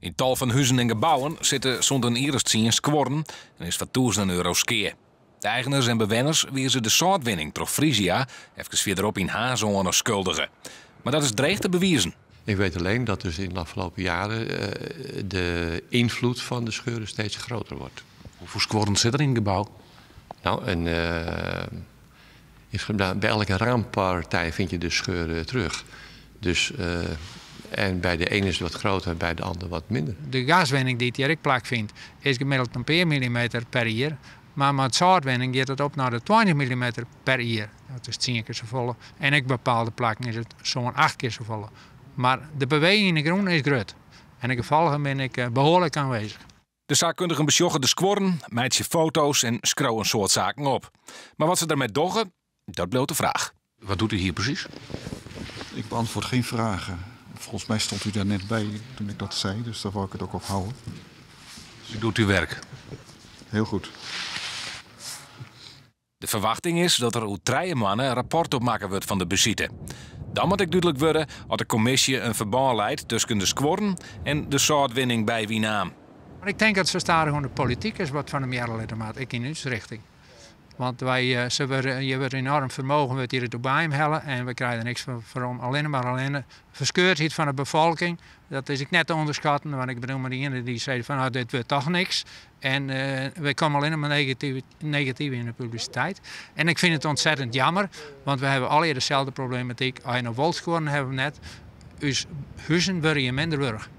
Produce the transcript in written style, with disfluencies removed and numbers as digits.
Yn tal fan huzen en gebouwen sitte sûnt in jier as tsien skuorren en is foar tûzenen euro's skea. De eigeners en bewenners wize de sâltwinning troch Frisia efkes fierderop yn Harns oan as skuldige. Mar dat is dreech te bewizen. Ik weet alleen dat dus in de afgelopen jaren de invloed van de scheuren steeds groter wordt. Hoefolle skuorren sit der yn it gebou? Nou, en, by elke raampartij vind je de scheuren terug. Dus, en bij de ene is het wat groter, bij de ander wat minder. De gaswinning dy't hjir ek plakfynt is gemiddeld in pear millimeter per jier. Mar mei sâltwinning giet it op nei de 20 millimeter per jier. Dat is tsien kear safolle. En ek bepaalde plakken is it sân, acht kear safolle. Mar de beweging yn de grûn is grut. En de gefolgen binne ek behoarlik aanwezich. De saakkundigen besjogge de skuorren, meitsje foto's en skriuwe in soad saken op. Mar wat se dermei dogge, dat bliuwt de fraach. Wat docht u hier precies? Ik beantwoord geen vragen. Volgens mij stond u daar net bij toen ik dat zei, dus daar wou ik het ook op houden. U doet uw werk. Heel goed. De ferwachting is dat der oer 3 moanne in rapport opmakke wurdt fan de besite. Dan moat ek dúdlik wurde oft de kommisje in ferbân leit tusken de skuorren en de sâltwinning by Winaam. Maar ik tink dat se stadichoan de polityk ris wat fan him hearre litte moat, ek yn ús rjochting. Want wy, se wurde, hjir wurdt enoarm fermogen wurdt hjir út de boaiem helle en we krije der niks foar om. Allinne mar allinne ferskeurdheid fan de befolking, dat is ek net te ûnderskatten. Want ik bedoel, mar de iene dy sei fan, nou, dit wurdt toch niks. En wy komme allinne mar negatyf yn de publisiteit. En ik fyn it ontzettend jammer, want we hawwe allegear deselde problematyk. As je no wol skuorren hawwe of net, ús huzen wurde hjir minder wurdich.